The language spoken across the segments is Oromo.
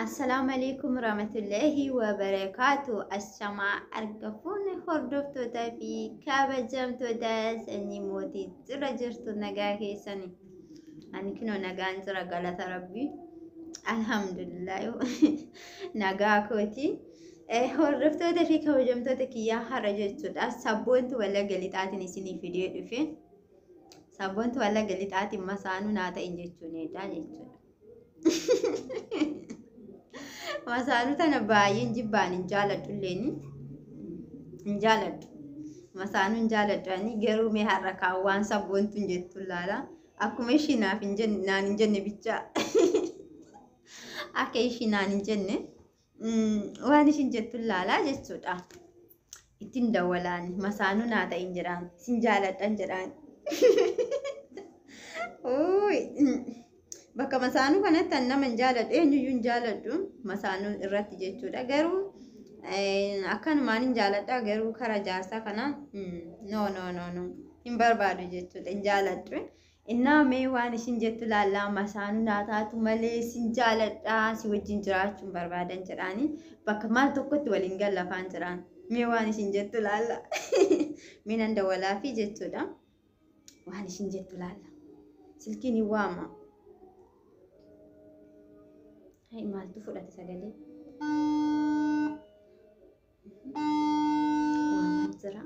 Assalaamu alaikum warahmatullahi wabarakaatu. Ashamaa arga fuunni hordoftootaa fi kabajamtoota sanyii mootii jira jirtu nagaa keessani. Ani kinoo nagaan jira, galata rabbii. Alhamdulillah, nagaa kooti. Hordoftoota fi kabajamtoota kiyyaa, har'a jechuudha Sabboontu Wallagga Lixaatiin isinii fidee dhufe. Sabboontu Wallagga Lixaatiin masaanuu naa ta'in jechuunidha jechuudha. Masaanuu tana baay'een jibbaan, hin jaaladhu illeen, hin jaaladhu. Masaanuu hin jaaladhu ani garuu, mee har'a kaan waan Sabboontuun jettu laala. Akkuma ishii naaf hin jenne, naan hin jenne bichaa. Akka ishii naan hin jenne, waan ishiin jettu laalaa jechuudha. Ittiin dawwalaan masaanuu naa ta'in jedhaan, sin jaaladhan jedhaan. Bakka masaanuu kanatti an nama hin jaaladhu, eenyuyyuu hin jaaladhu masaanuu irratti jechuudha. Garuu akkanumaan hin jaaladha, garuu kara jaarsaa kana no, no, no, no, hin barbaadu jechuudha, hin jaaladhu. Innaa mee waan ishin jettu laallaa. Masaanuu naa taatu malee sin jaaladhaa, si wajjin jiraachuun barbaadan jedhaani, bakka maal tokkotti waliin gallafaan jedhaan. Mee waan ishin jettu laalla. Mee nan dawwalaafi jechuudha. Waan ishin jettu laalla. Silkiin hin waama. Hai, maaltu fudhate sagalee? Waamaa jira.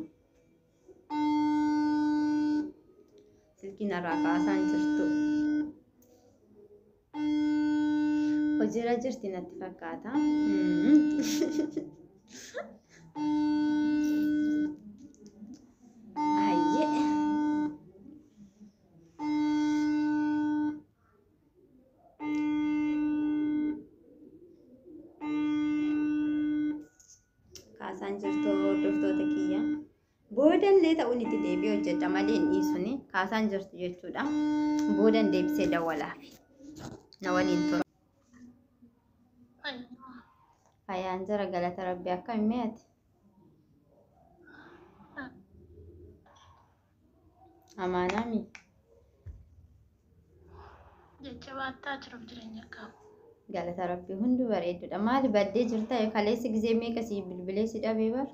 Silkiin irraa kaasaan jirtu. Hojiirra jirti natti fakkaata. Ayyee. Kaasaan jirtu, hordoftoota kiyya. Boodallee ta'uun itti deebi'ee hojjedha malee hin dhiisuni. Kaasaan jirtu jechuudha. Boodan deebisee dawwalaafi. Na waliin tura. Fayyaan jira, galata rabbi. Akkam mi'ati? Amaanaami. Jajjabaattaa jiruuf jireenya akkam? Galata rabbi, hunduu bareedduudha. Maali baddee jirta? Kaleessa gizee meeqa si bilbilee si dhabee bar?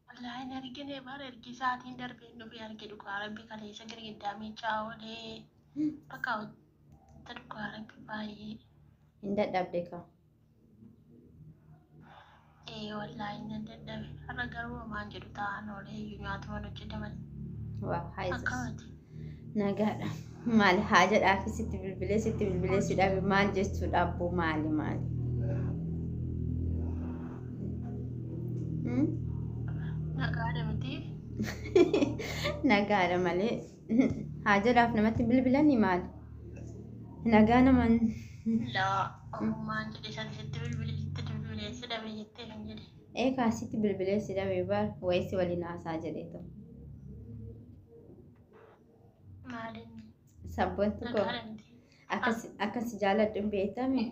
Wallaahi hin argine bar, ergi isaatiin darbee dhufee arge. Dhugaa rabbi, kaleessa girgiddaa miicaa oolee, bakka hojjeta, dhugaa rabbi baay'ee. Hin dadhabde kaa? Ee, wallaahi nan dadhabe. Har'a garuu homaan jedhu, taa'an oolee iyyuu nyaatuma hojjetaman. Waa haayisus. Akkamati? Nagaadha. Maali haajadhaafi sitti bilbilee si dhabe, maal jechuudha abboo, maali maali? Nagaadha miti? Nagaadha malee haajadhaaf namatti bilbilanii maali? Nagaa naman. Laa, ogummaan jedhe san sitti bilbilee si dhabe jettee kan jedhe. Ee, kaasitti bilbilee si dhabe bar, wayii si waliin haasaa jedhee ta'u. Maaliin? Sabboontu koo. Nagaadha miti? Akkas jaaladhu hin beektame.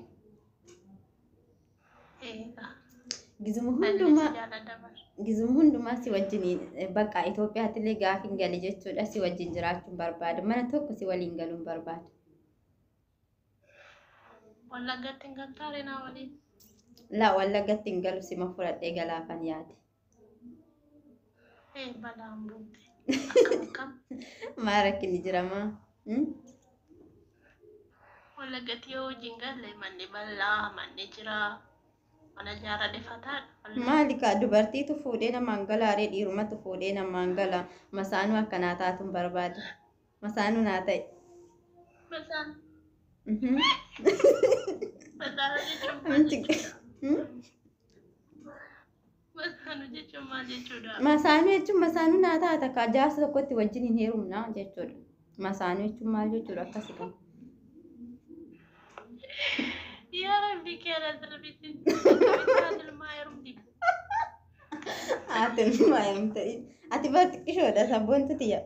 Eegaa. Gizuma Ani hundumaa si jaaladha bar. Gizuma hundumaa si wajjin bakka Itoophiyaatti illee gaafin gale jechuudha, si wajjin jiraachuun barbaada. Mana tokko si waliin galuun barbaada. Wallaggatti hin galtaare naa waliin? Laa, Wallaggatti hin galu, sima fudhadhee galaafan yaade. Ee, balaan buute. Akkam akkam? Maa rakkinni jiramaa? Wallaggatti yoo wajjin galle manni bal'aa, manni jira. Mana ijaarradhe fataadha. Maali kaa, dubartiitu fuudhee namaan galaaree, dhiirumatu fuudhee namaan gala? Masaanuu akkanaa taatuun barbaada. Masaanuu naa ta'e. Masaan masaanuu jechuun maal jechuudha? Masaanuu jechuun maal jechuudha? Masaanuu jechuun masaanuu naa taata kaa, jaarsa tokkotti wajjin hin heerumnaa jechuudha. Masaanuu jechuun maal jechuudha akkasi kan? Yaa Rabbi keera darbitti. Ilmaa heerumti. Ati ilmaa heerumte. Ati bara xiqqishoodha, sabboontu tiyya.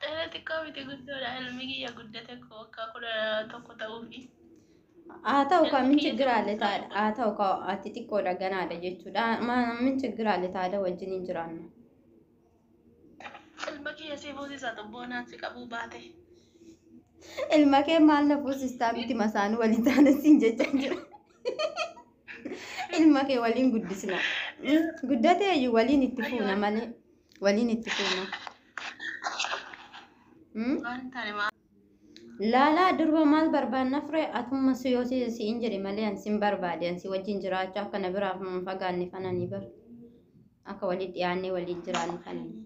Dhala xiqqoo miti, guddoodha. Ilmi kiyya guddate waggaa 11 ta'uufi. Haa ta'u kaa, min Ilmi kiyya ችግር አለ guddaa. Haa ta'u kaa, ati xiqqoodha, ganaadha jechuudha. Min ችግር አለ taadha, wajjin hin jiraannu. Ilma kiyya si fuusisa, xubboonaan si qabuu baate. Ilma kee maal na fuusistaa miti masaanuu waliin taana siin jechaa jira. Ilma kee waliin guddisna. Guddatee iyyuu waliin itti fuuna malee. Waliin itti fuuna. Waan hin taane maal? Laalaa durba maal barbaanna fure atumma si yoo si siin jedhe malee an sin barbaade an si wajjin jiraachuu akka na biraaf hin fagaanne fananii bar. Akka waliin dhiyaannee waliin jiraannu fananii.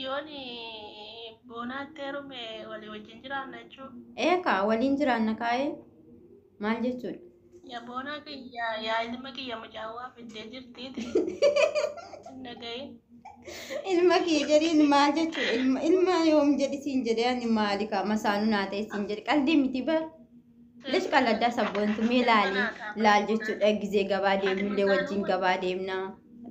Yoon boonaatti heerume walii wajjin jiraanna jechuudha. Eekaa waliin jiraanna kaa'ee maal jechuudha? Yaa boonaa kiyya yaa ilma kiyya mucaawwaa fiddee jirtiiti. Hin dhagahin. Ilma kiyya jedhiin maal jechuudha? Ilma yoom jedhi siin jedhee ani maali kaa masaanuu naa ta'e siin jedhe qalbii miti bar. Lesh qalladdaa sabboontu mee laali laal jechuudha gizee gabaa deemnullee wajjin gabaa deemna.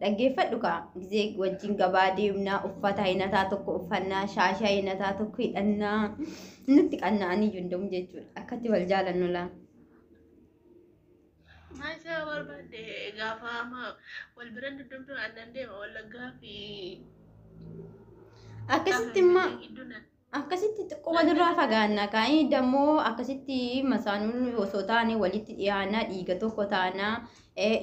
Dhaggeeffadhu kaa gizee wajjin gabaa deemna uffata hinataa tokko uffannaa shaashaa hinataa tokko hidhannaa nutti qanna'anii hunda'u jechuudha akkatti wal jaalannu laa. Maal isa barbaadde gaafa amma wal bira dudduubdu annan deema Wallaggaa fi Akkasitti immoo akkasitti xiqqoo walirraa fagaanna kaa'ii dammoo akkasitti masaanuun osoo taane walitti dhiyaannaa dhiiga tokko taanaa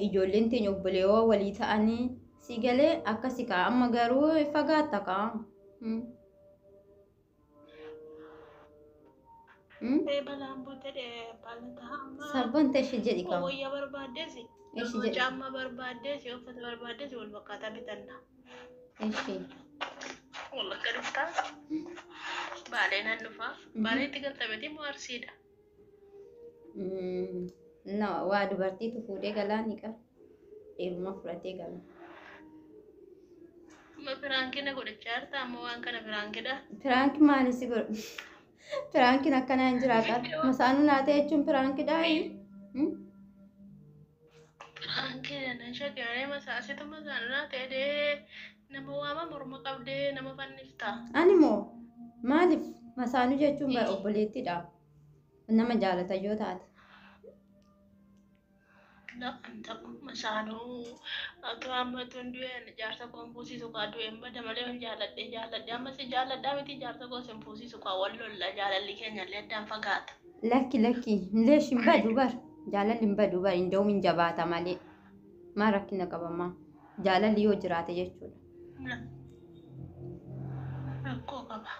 ijoolleen teenya obboleewwan walii ta'anii si galee akkasi kaa amma garuu fagaatta kaa. Balaan buutee baalataa amma Sabboon ta'e jedhi kaa. Wayyaa barbaaddees Eshi jedhi. caammaa barbaaddees uffata barbaaddees wal fakkaataa bitanna. Eshi. Wallagga dhuftaa Baalee nan dhufaa. Baaleetti galtameeti moo Arsiidha? Na waa dubartiitu fuudhee galaa ni qaba. Dhiiruma fudhatee gala. Amma piraankii na godhachaa jirta amma waan kana piraankidha. Piraanki maali si godhu? Piraankiin akkanaa hin jiraa qara. Masaanuu naa ta'e jechuun piraankidhaa? Piraankii nan shakkii masaasitu masaanuu naa ta'e nama waama morma qabdee nama fannifta. Ani moo maaliif masaanuu jechuun bara obboleettiidha. Nama jaalata yoo taate. Masaanuu otoo amma tun du'een jaarsa koon fuusisu kaa du'een bada malee jaalladhee jaalladhee amma si jaalladhaa miti jaarsa koo sin fuusisu kaa wal lolla jaalalli keenya illee addaan fagaata. Lakki lakki leesh hin badu bar jaalalli hin badu bar inda'uun hin jabaata malee maal rakkina qabamaa jaalalli yoo jiraate jechuudha. Rakkoo qaba.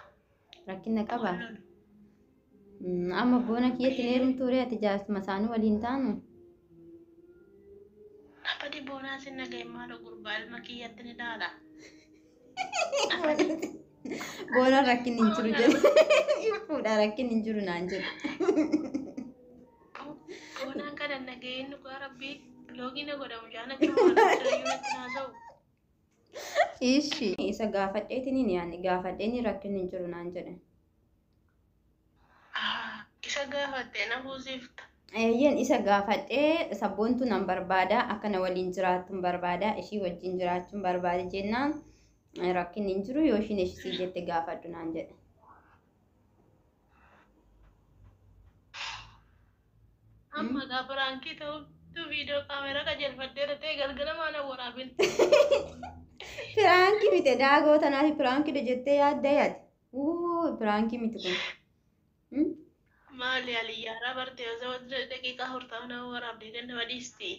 Rakkina qaba. Amma boona kiyyatti hin heerumtuu ree ati jaarsuma isaanii waliin taanu. Abadi boonaa sin nagahee maal gurbaa ilma kiyyatti ni ilaala. Boona rakkinni hin jiru jedhe. Fuudha rakkinni hin jiru naan jedhe. Boonaan kana nagahee dhugaa rabbii biloogii na godhamu jaalachuu waan sirayyuu natti haasa'u. Ishi isa gaafadheetiin yaani gaafadheen rakkinni hin jiru naan jedhe. Isa gaafattee na fuusifta. Eeyyeen isa gaafadhee sabboontu nan barbaada akka na waliin jiraattu barbaada ishii wajjin jiraachuun barbaada jennaan rakkinni hin jiru yoo ishiin ishii jette gaafadhu naan jedhe. Amma gaafa raankii ta'utu viidiyoo kaameraa qajeelfadheera ta'e galgala maana waraabin. Piraankii miti daagoo tanaati piraankiidha jettee yaadda yaade. Piraankii miti kun. Maali aliyyaaraa bartee osoo daqiiqaa 40 nama waraabdee nama dhiisti.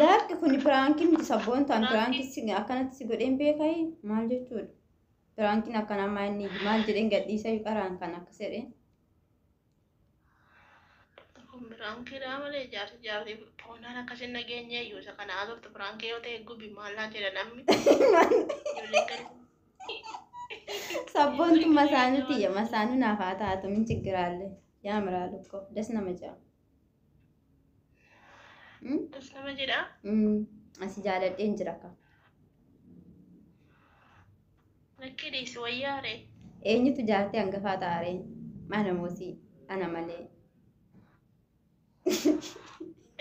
Lakki kun piraankii miti sabboontaan piraankii akkanatti si godheen beekai maal jechuudha? Piraankiin akkanaa maal inni maal jedheen gadhiisa qaraan kan akkas jedheen. Kun piraankiidha malee jaarsi jaarsi foonaan akkasin nageenya iyyuu isa kana haasoftu piraankii yoo ta'e gubi maallaa jedha namni. Sabboontu masaanuu tiyya masaanuu naaf haa taatu min chiggiraalle yaa miraalu ko das nama jedha. Das nama jedha. Asi jaaladheen jira ka. Lakkii dhiisi wayyaare. Eenyutu jaartee hangafaa taaree? Mana moosii ana malee.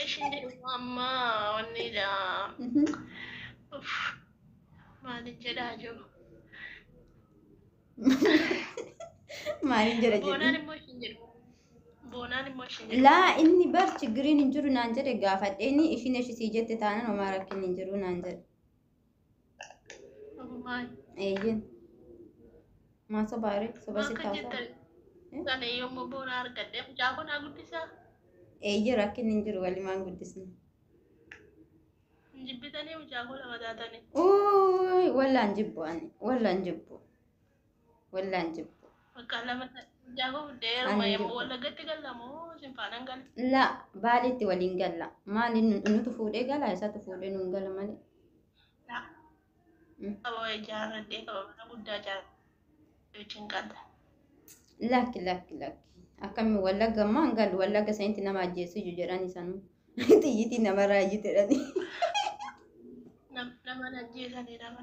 Ishiin jedhu amma wannidha. Maalin jedhaa jiru? Maalin jedha jedhu? Boonaan immoo ishiin jedhu. Boonaan immoo ishiin jedhu. Laa inni bar chigiriin hin jiru naan jedhe gaafadheeni ishiin ishii jette taanaan homaa rakkinni hin jiru naan jedhe. Maal? Eeyyen. Maa sobaare soba si Akka taasaa. jettan sana yommuu boona argadhe mucaa kun haa guddisaa. Eeyyee, rakkinni hin jiru, walimaan guddisna. Hin jibbitanii mucaa koo lama taatanii. Uuy, wallaan jibbu ani, wallaan jibbu. Wallaan jibbu. Bakka lama mucaa koo fuudhee heeruma Ani yommuu jibbu. Wallaggatti gallamoo sin faanaan gala. La baalitti waliin galla. Maali nutu fuudhee gala, isatu fuudhee nuun gala malee. Laa qaba ijaarradhee qaba, mana guddaa ijaarradhee wajjin galla. Lakki lakki lakki. Akkami Wallagga ammaa hin gallu, Wallagga sanitti nama ajjeesu iyyuu jedhani sanuu. Xiyyitii namarraa iyyuu jedhani. Nama ajjeesanii, nama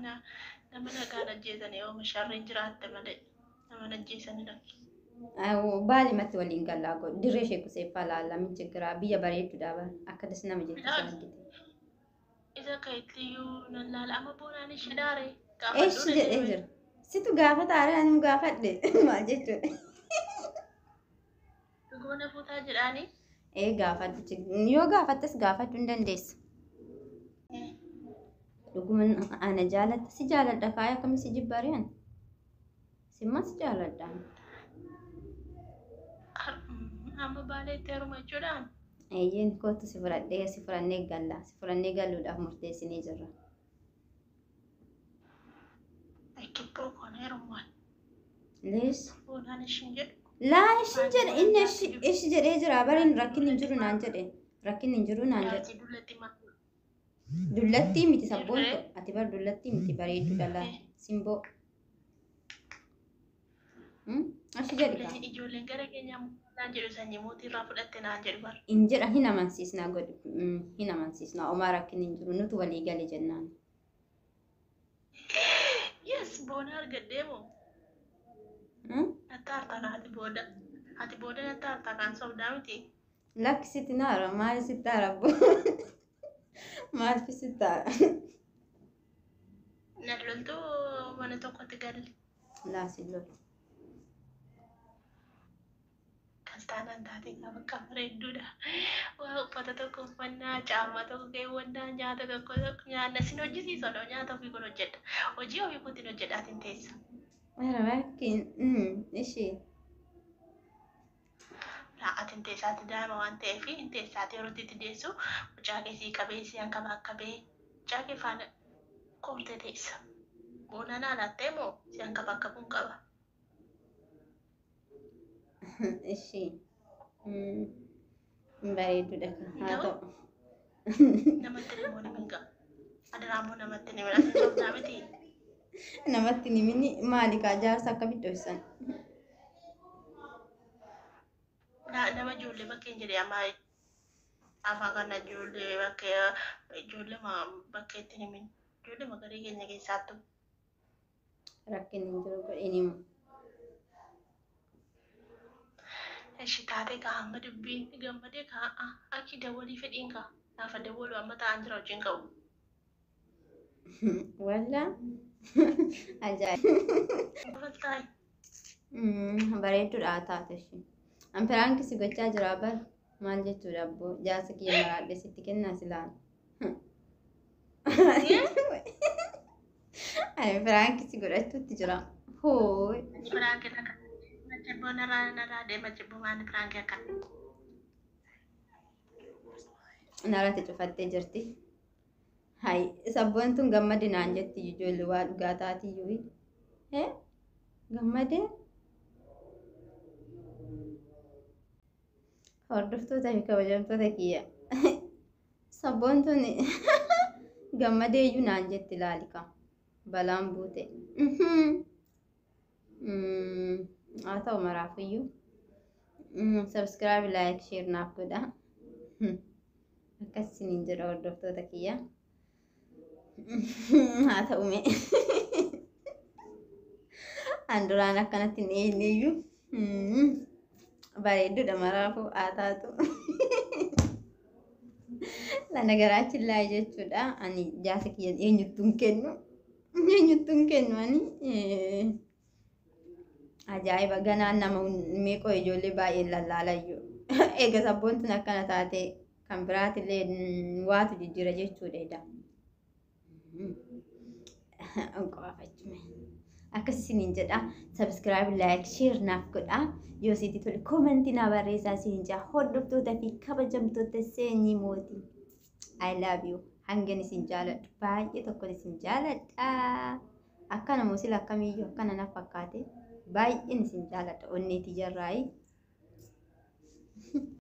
nagaan ajjeesanii, oomisha sharriin jiraatte malee nama ajjeesanii lakki. Baalimatti waliin gallaa godhu. Dirree ishee kuseeffaa laalla min jiraa, biyya bareedduudha bara. Akkatas nama jettu isa argite. Isa akka ittiyyuu nan laala amma boonaan ishee daare. Eeshi jedhee jira. Situ gaafata aaree, ani gaafadhe maal jechuudha. Dhuguma fuutaa jedhaanii. Ee, gaafadhu, yoo gaafattes gaafachuu hin dandeessa. Dhuguma ana jaalatta, si jaaladha kaaya, akkami si jibbaaree ani. Simma si jaaladha. Amma baaleetti heeruma jechuudhaan. Eeyyeen, kootu si fudhadhee, si fudhannee galla. Si fudhannee galuudhaaf murteessinee jirra. Kibboo koon heerumaan. Lees. Boonaan ishiin jedhu. Laa ishin jedhe, inni ishi jedhee jira, bariin rakkinni hin jiru naan jedhe. Rakkinni hin jiru naan jedhe. Jaarsi dullatti maal? Dullattii miti sabboontu, ati bar dullattii miti, bareedduu dhalaa simboo. Ashi jedhi kaa. Ijoolleen gara keenyaa naan jedhu, sanyii mootii irraa fudhatte naan jedhu bara. Hin jedha, hin amansiisnaa godhi, hin amansiisnaa, omaa rakkinni hin jiru, nutu walii gale jennaan. Yes, boona argadhee moo? Natti hartaa ati booda. Ati booda natti hartaa kan sobdaa miti. Lakki sitti naara, maali sitti haara, maalfi sitti haara? Na loltuu mana tokkotti galle. Laa si lolu. Kaltaanaan taate bakka bareedduudha. Waa uffata tokko uffannaa, caammaa tokko keewwannaa, nyaata tokko tokko nyaanna sin hojjisiisa, nyaata ofii kun hojjedha. Hojii ofii kootiin hojjedhaatiin teessa. Mara bakki ishee. Ati hin teessaati, daa'ima waan ta'eef hin teessaati, yeroo itti deessu mucaa kee sii qabee si hankabaakabee mucaa kee faana koortee teessa. Boona naa laattee moo si hankabaakabuun qaba. Ishee. Bareedduudha kan haa ta'u. Namatti immoo ni minqa. Adaraa immoo namatti ni minqa. Ati sobdaa miti. Namatti ni minni maali kaa, jaarsa akkamitti dhoysan? Nama ijoollee bakkeen jedhee amma afaan kana ijoollee bakkee, ijoollee bakkeetti ni min. Ijoollee magarii keenya keessaattu. Rakkinni hin jiru, godheen himu. Ishi taatee kaa, amma dubbiin gammadee kaa, akki dawwalii fedhiin kaa gaafa dawwalu amma taa'an jira hojiin qabu. Walla ajaa'iba. Kafaltaayi. Bareedduudha taate ishee. An prank si gochaa jira bar, maal jechuudha abboo, jaarsa kiyya maraadhe sitti kennaa silaan. Ani prank si godhachuutti jira. Hoo. Prank akka machibboo narraa narraa deema, chibboo maali prank akka. Narratti cufattee jirti. Hai, sabboon tun gammade naan jetti, ijoollee waa dhugaa taatiyyuu. Gammadee? Hordoftoota fi kabajamtoota kiyya. Sabboon tun gammadee iyyuu naan jetti, laalika. Balaan buute. Haa ta'u maraafiyyuu. Subscribe, like, share naaf godha. Akkas isiniin jedha hordoftoota kiyya. Haa ta'u mee. An duraan akkanatti hin eegne iyyuu. Bareedduudha maraafuu haa taatu. Lana garaachin laa jechuudha. Ani jaarsa kiyya eenyuttuu hin kennu. Eenyuttuu hin kennu ani. Ajaa'iba, ganaan nama meeqoo ijoollee baay'een lallaalayyuu. Eega sabboon tun akkana taate kan biraatillee waatu jijjiira jechuudha. Eda. Qofachume. Akkas isiniin jedha. Subscribe, like, share naaf godha. Yoo sitti tole comment naa barreessaa isiniin jedha. Hordoftoota fi kabajamtoota seenyii mootii. I love you. Hangan isin jaaladhu. Baay'ee tokkon isin jaaladha. Akkana musila akkamiyyuu akkana na fakkaate. Baay'een isin jaaladha. Onneetii jarraayi.